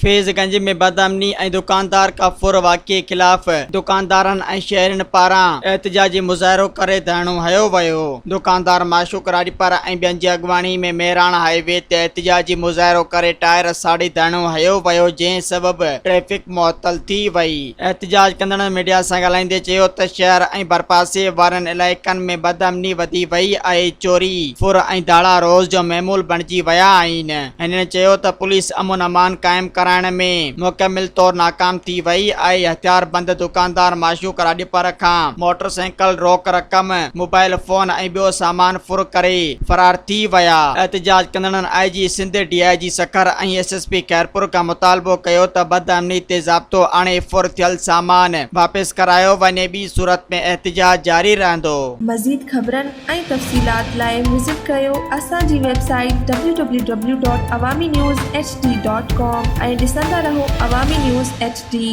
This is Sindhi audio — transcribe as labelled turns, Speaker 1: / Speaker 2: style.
Speaker 1: فيض گنج ۾ بدامني ۽ دڪاندار کا ڦر واقعي خلاف دڪاندارن ۽ شهرين پاران احتجاجي مظاهرو ڪري ڌرڻو هنيو ويو. دڪاندار معشوق راڄپر ۽ ٻين جي اڳواڻي ۾ مهراڻ هاء وي تي احتجاجي مظاهرو ڪري ٽائر ساڙي ڌرڻو هنيو ويو جنهن سبب ٽريفڪ معطل ٿي وئي. احتجاج ڪندڙن ميڊيا سان ڳالهائيندي چيو ته شهر ۽ ڀرپاسي وارن علائقن ۾ بدامني وڌي وئي آهي، چوري، ڦر ۽ ڌاڙا روز جو معمول بڻجي ويا آهن. هنن چيو ته پوليس امن امان قائم ڪرائڻ ۾ مڪمل طور ناڪام ٿي وئي آهي، هٿياربند دڪاندار معشوق راڄپر کان موٽر سائيڪل، روڪ رقم، موبائل فون ۽ ٻيو سامان ڦر ڪري فرار ٿي ويا. احتجاج ڪندڙن I G Sindh, D I G Sukkur ۽ S S P Khairpur کان مطالبو ڪيو ته بدامني تي ضابطو آڻي ڦر ٿيل سامان واپس ڪرايو وڃي ٻي صورت ۾ احتجاج جاري رهندو.
Speaker 2: مزيد خبرن ۽ تفصيلات لاء وزٽ ڪريو اسان جي website W W W dot Awami news H D dot com ۽ ڏسندا رهو عوامي نيوز ايڇ ڊي.